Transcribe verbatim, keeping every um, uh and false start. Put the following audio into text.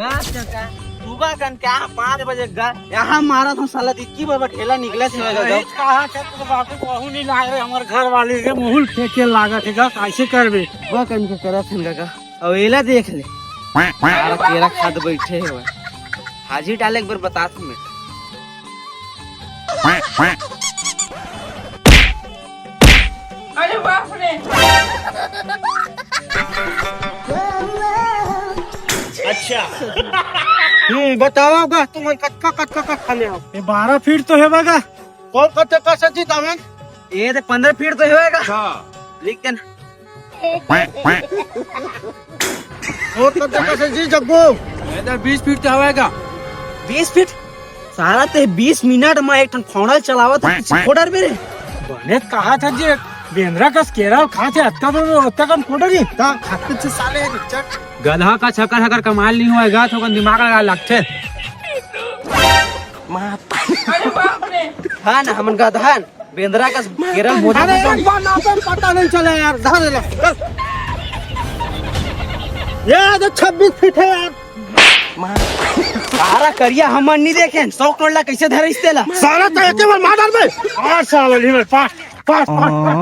हाँ, चाचा, सुबह कन के यहाँ पाँच बजे गा, यहाँ मारा था साला, दिक्की बाबा ठेला निकले से होगा गा। कहा से तो बापू कहूँ नहीं लाग रहे, हमारे घर वाले के मुहुल फेंके लागत है गा, कैसे करबे? सुबह कन के करा थन गा, अब एला देख ले। सारा केरा खाद बैठे हुआ। हाजी डाले एक बार बता तू मैं। अरे बाप रे। अच्छा। हम्म, बताओ गा, तुम कतका, कतका, कतका खाने हो? ये बारह फीट तो है बगा। कौन कतका का सब्जी दामन? ये तो पन्द्रह फीट तो होएगा। अच्छा। लिख देना। और कतका का सब्जी जग्गू? ये तो बीस फीट तो होएगा। बीस फीट? साला ते बीस मिनट में एक ठन फौड़ल चलावत है, कुछ फोड़र मेरे। बने कहा था जी, बेंद्रा का स्केरा खा थे, अतका बड़े, अतका कन फोड़र ही। ता खाते से साले हैं, चट। गधा का छकर हकर कमाल नहीं होएगा, तो अपन दिमाग लगा लगते। अरे बाप रे। हाँ ना, हमन गधा हन, बेंद्रा का केरल भोजन अरे, भोजन। एक बार ना तो पता नहीं चला यार, धर ले, चल। ये तो छब्बीस फीट है यार। सारा करिया हमन नहीं देखे, सौ करोड़ ला कैसे धरे इसते ला? सारा तो एक बार मार डाल बे। पाँच साल वाली में, पाँच, पाँच, पाँच, पाँच।